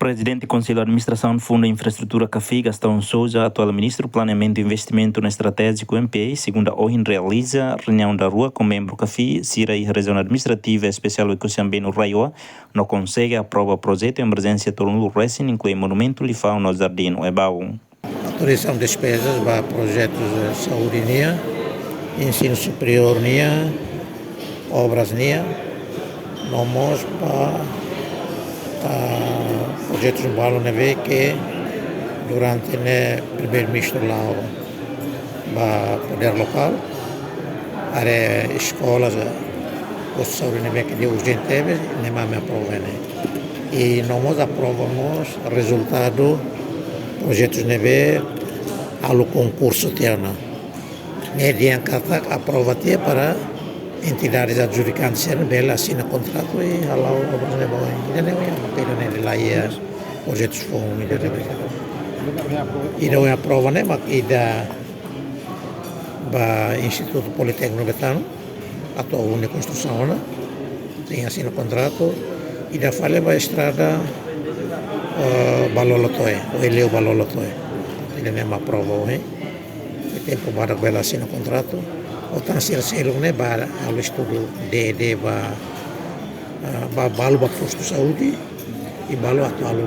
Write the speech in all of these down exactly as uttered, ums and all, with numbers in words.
Prezidente Konsellu Administrasaun Fundu Infraestrutura CAFI, Gastão Sousa, atuál Ministru Planeamentu Investimentu no Estratéjiku, M P I, segunda ohin realiza reuniaun daruak ho membru CAFI sira iha Rejiaun Administrativa Espesiál Oekusi Ambenu RAEOA, no konsege aprova projetu emerjénsia tolunulu resin, inklui monumentu Lifau no Jardín Oebau. Autorizasaun despezas ba projetus, eh, saúde nian, ensinu superiór nian, obras nian, no mós ba, ah, projetus balu ne'ebé ke durante ne'e Primeiru-Ministru la'o ba podér lokál, haree eskolas, eh, postu saúde ne'ebé ke urjente tebes, ne'e mak ami aprova ne'e. I no mós aprova mós rezultadu projetus ne'ebé halo konkursu tiha ona. Ne'e dehan katak aprova tiha para entidades adjudikante sira bele asina kontratu i hala'o obras ne'ebé oin. Ida-ne'e oin, ida-ne'e la iha projetus foun, ida-ne'e. Ida oin aprova ne'e mak ida ba Institutu Politékniku Betano, atu halo konstrusaun ona, tenke asina kontratu, ida fali ba estrada, eh, ba Lolotoe, Oeliu ba Lolotoe. Ida-ne'e mak aprova ohin. Iha tempu badak bele asina kontratu. Otan sira seluk ne'e ba halo estudu D E D ba, eh, ba balu ba postu saúde, i balu atu halo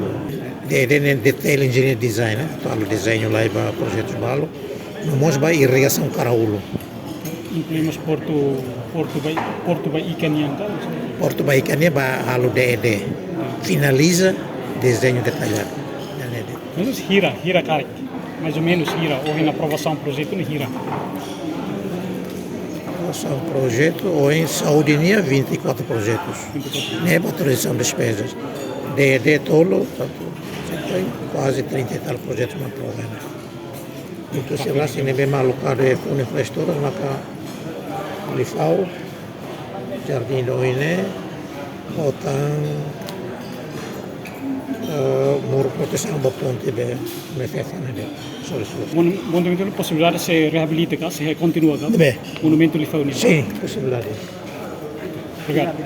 D E D ne'e detail engineer design, eh, atu halo dezeñu lai ba projetus balu. No mós ba irrigasaun Karaulu. Inklui mós portu, portu ba, portu ba ikan nian ka? Portu ba ikan nian ba halo D E D. Finaliza dezeñu detalladu. D E D. Mas hira, hira karik. Mais ou menus hira, ohin aprovasaun projetu ne'e hira. Aprovasaun projetu, ohin saúde nian vinte e quatro projetus. Vinte e quatro. Ne'e ba autorizasaun despezas. D E D tolu, tantu, sempre kuaze trinta e tal projetus mak aprova ne'e. Entaun, sira ne'ebé mak alokadu iha Fundu Infraestrutura, maka Lifau, Jardín do Oiné, otan, eh, muru protesaun ba ponte be, me fefa ne'e de, sorry, sorry. Mon-, monumentu posibilidade sei reabilita ka, sei kontinua ka? Be. Monumentu Lifau nian. Sin, posibilidade. Obrigadu.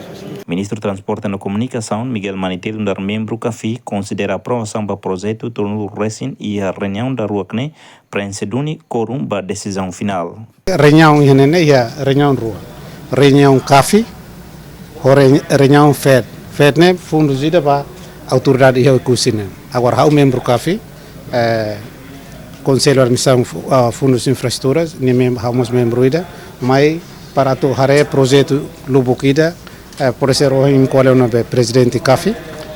Ministru Transporte no Komunikasaun, Miguel Manite, nu'udar membru CAFI, konsidera aprovasaun ba projetu tolunulu resin iha reuniaun daruak ne'e prenxe duni kórum ba desizaun finál. Reuniaun iha ne'e, iha reuniaun rua. Reuniaun CAFI, ho re-, reuniaun FED. FED ne'e fundus ida ba autoridade iha Oekusi ne'e. Agora, ha'u membru CAFI, eh, Konsellu Administrasaun fu-, ah, Fundus Infraestruturas, ne'e mem-, ha'u mós membru ida, mai para atu haree projetu lubuk ida, eh, por isso ohin ko'alia ona be Prezidente CAFI,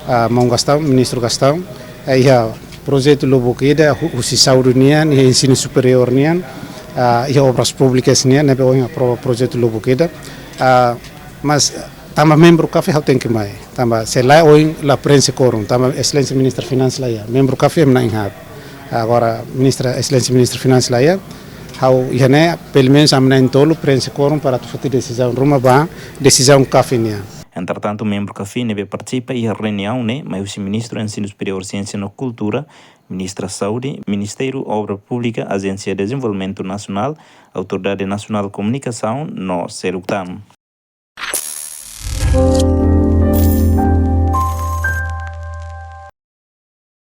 ah, maun Gastão, Ministru Gastão, eh, iha projetu lubuk ida, hu-, husi saúde nian, iha ensinu superiór nian, ah, iha obras públikas nian, ne'ebé ohin aprova projetu lubuk ida. Ah, mas tanba membru CAFI ha'u tenke mai. Tanba se lae ohin la prenxe kórum, tanba Exelénsia Ministra Finansas la iha. Membru CAFI ema na'in haat. Agora, Ministra, Exelénsia Ministra Finansas la iha, ha'u iha ne'e, pelumenus ami na'in-tolu prenxe kórum para atu foti desizaun ruma ba desizaun CAFI nian. Entretantu, membru CAFI ne'ebé partisipa iha reuniaun ne'e, mai husi Ministru Ensinu Superiór, Siénsia no Kultura, Ministra Saúde, Ministériu Obra Públika, Ajénsia Dezenvolvimentu Nasionál, Autoridade Nasionál Komunikasaun no seluk tan.